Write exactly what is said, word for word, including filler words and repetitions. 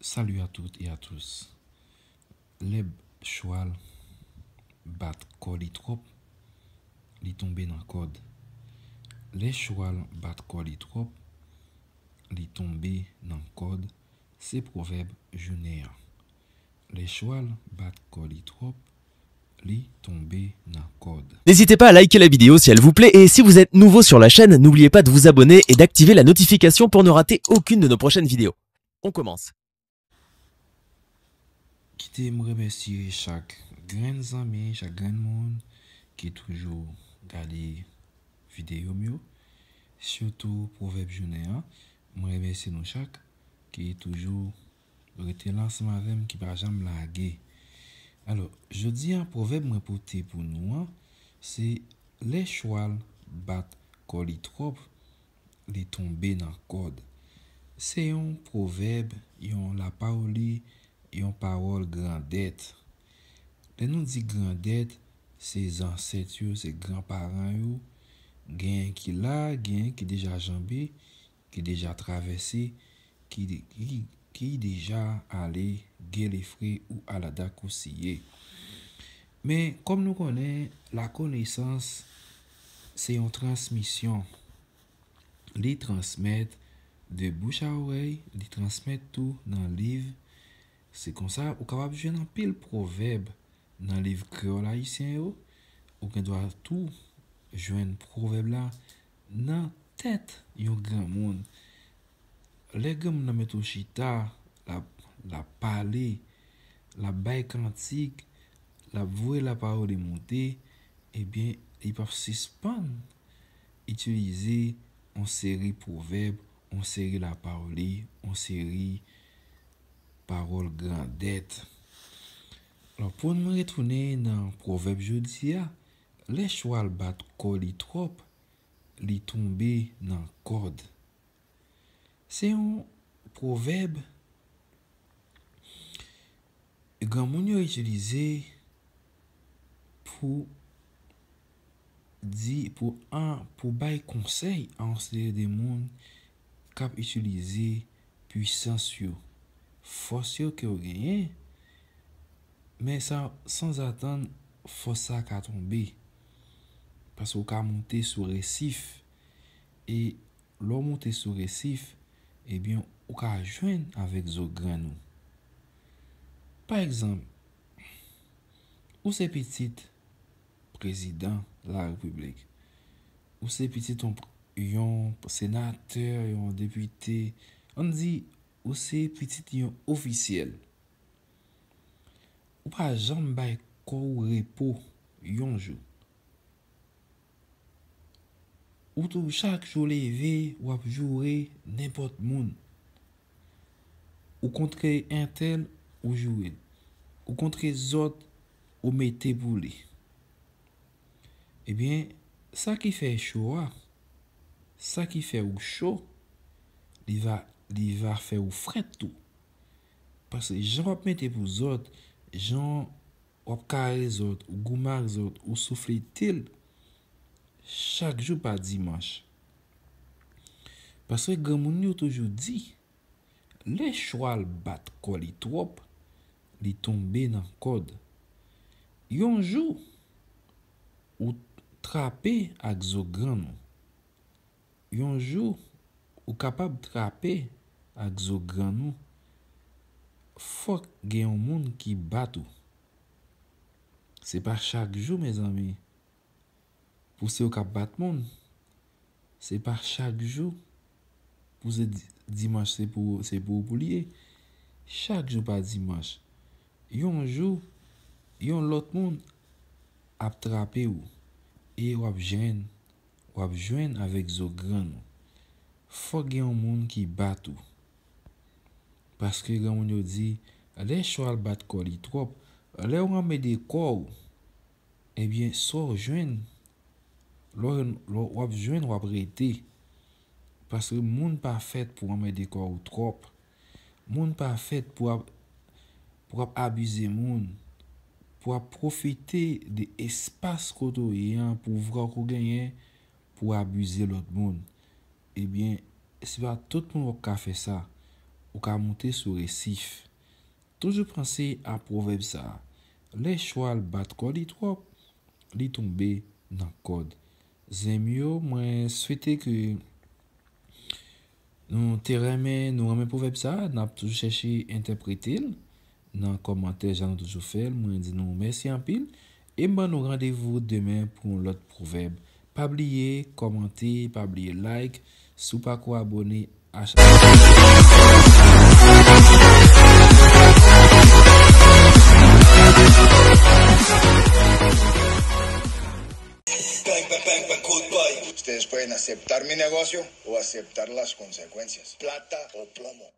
Salut à toutes et à tous. Lè chwal bat kò li twòp, li tonbe nan kòd. Lè chwal bat kò li twòp, li tonbe nan kòd. Se pwovèb jounen an. Lè chwal bat kò li twòp, li tonbe nan kòd. N'hésitez pas à liker la vidéo si elle vous plaît et si vous êtes nouveau sur la chaîne, n'oubliez pas de vous abonner et d'activer la notification pour ne rater aucune de nos prochaines vidéos. On commence. Kite m remèsye chak grenn zanmi, chak grenn moun ki toujou gade videyo m yo, sitou pwovèb jounen an. Mwen remèsye nou chak ki toujou rete la ansanm avè m, ki pa janm lage. Alò, jodi a, pwovèb mwen pote pou nou an, se lè chwal bat kò li twòp, li tonbe nan kòd. Se yon pwovèb, yon lapawoli, yon pawòl grandèt. Lè nou di grandèt, se zansèt yo, se granparan yo. Genyen ki la, genyen ki deja janbe, ki deja travèse, ki, ki, ki deja ale Gèlèfre ou Aladakousye. Men, kòm nou konnen, lakonesans se yon transmisyon. Li transmèt de bouch a orèy, li transmèt tou nan liv. Se konsa, ou kapab jwenn anpil pwovèb nan liv kreyòl ayisyen yo. Ou gen dwa tou jwenn pwovèb la nan tèt yon granmoun. Lè granmoun nan mete w chita, l ap, l ap pale, l ap bay kantik, l ap voye lapawoli monte, ebyen, li p ap sispann itilize yon seri pwovèb, yon seri lapawoli, yon seri pawòl grandèt. Alò, pou n retounen nan pwovèb jodi a, lè chwal bat kò li twòp, li tonbe nan kòd. Se yon pwovèb granmoun yo itilize pou di, pou an, pou bay konsèy a yon seri de moun k ap itilize pwisans yo, fòs yo ke yo genyen, men sa, sanzatann, fòs sa ka tonbe. Paske w ka monte sou resif, e lè w monte sou resif, ebyen, ou ka jwenn avèk zo grenn ou. Pa egzanp, ou se pitit prezidan larepiblik, ou se pitit yon, yon senatè, yon depite, ann di, ou se pitit yon ofisyèl. Ou pa janm bay kò w repo yon jou. Ou tou, chak jou leve, w ap joure nenpòt moun. Ou kontre entèl, ou joure l. Ou kontre zòt, ou mete pou li. Ebyen, sa ki fè cho a, sa ki fè ou cho, li va, li va fè ou frèt tou. Paske jan w ap mete pou zòt, jan w ap kare zòt, ou goumen ak zòt, ou souflete l, chak jou pa dimanch. Paske granmoun yo toujou di, lè chwal bat kò li twòp, li tonbe nan kòd. Yon jou, ou trape ak zo grenn ou. Yon jou, ou kapab trape ak zo grenn ou. Fòk gen yon moun ki bat ou. Se pa chak jou, mezanmi, pou se ou k ap bat moun. Se pa chak jou pou se di-, dimanch se pou, se pou ou pou li ye. Chak jou pa dimanch. Yon jou, yon lòt moun ap trape ou e w ap jwenn, w ap jwenn avèk zo grenn ou. Fòk gen yon moun ki bat ou. Paske granmoun yo di, lè chwal bat kò li twòp, lè w anmède kò w, ebyen, sa w jwenn, lè w, lè w ap jwenn, w ap rete. Paske moun pa fèt pou anmède kò w twòp. Moun pa fèt pou ap, pou ap abize moun, pou ap pwofite de espas kote w ye an, pouvwa ke w genyen pou abize lòt moun. Ebyen, se pa tout moun w ap ka fè sa. ou ka moute sou resif. Toujou panse a pwovèb sa a, lè chwal bat kò li twòp, li tonbe nan kòd. Zanmi yo, mwen swete ke nou te renmen, nou renmen pwovèb sa a, n ap toujou chèche entèprete l nan kòmantè jan nou toujou fè l. Mwen di nou mèsi anpil e m ban nou randevou demen pou yon lòt pwovèb. Pa bliye kòmante, pa bliye like. Si w pako abòne, achte. Ustedes pueden aceptar mi negocio o aceptar las consecuencias. Plata o plomo.